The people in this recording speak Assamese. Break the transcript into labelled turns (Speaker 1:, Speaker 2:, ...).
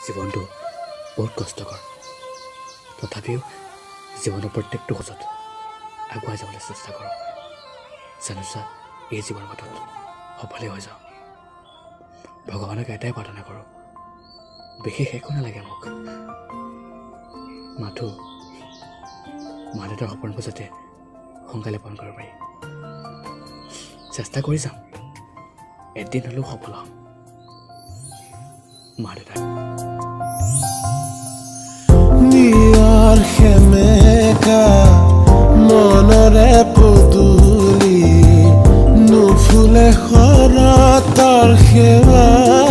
Speaker 1: জীৱনটো বহুত কষ্টকৰ, তথাপিও জীৱনৰ প্ৰত্যেকটো খোজত আগুৱাই যাবলৈ চেষ্টা কৰোঁ। জানোচা এই জীৱনৰ বাটত সফলেই হৈ যাওঁ। ভগৱানক এটাই প্ৰাৰ্থনা কৰোঁ, বিশেষ একো নালাগে মোক, মাথো মা দেউতাৰ সপোনবোৰ যাতে সোনকালে পূৰণ কৰিব পাৰি। চেষ্টা কৰি যাম, এদিন হ'লেও সফল হ'ম মা দেউতা।
Speaker 2: নিয়ৰ সেমেকা মনৰে পদূলি, নুফুলে শৰতৰ শেৱালি।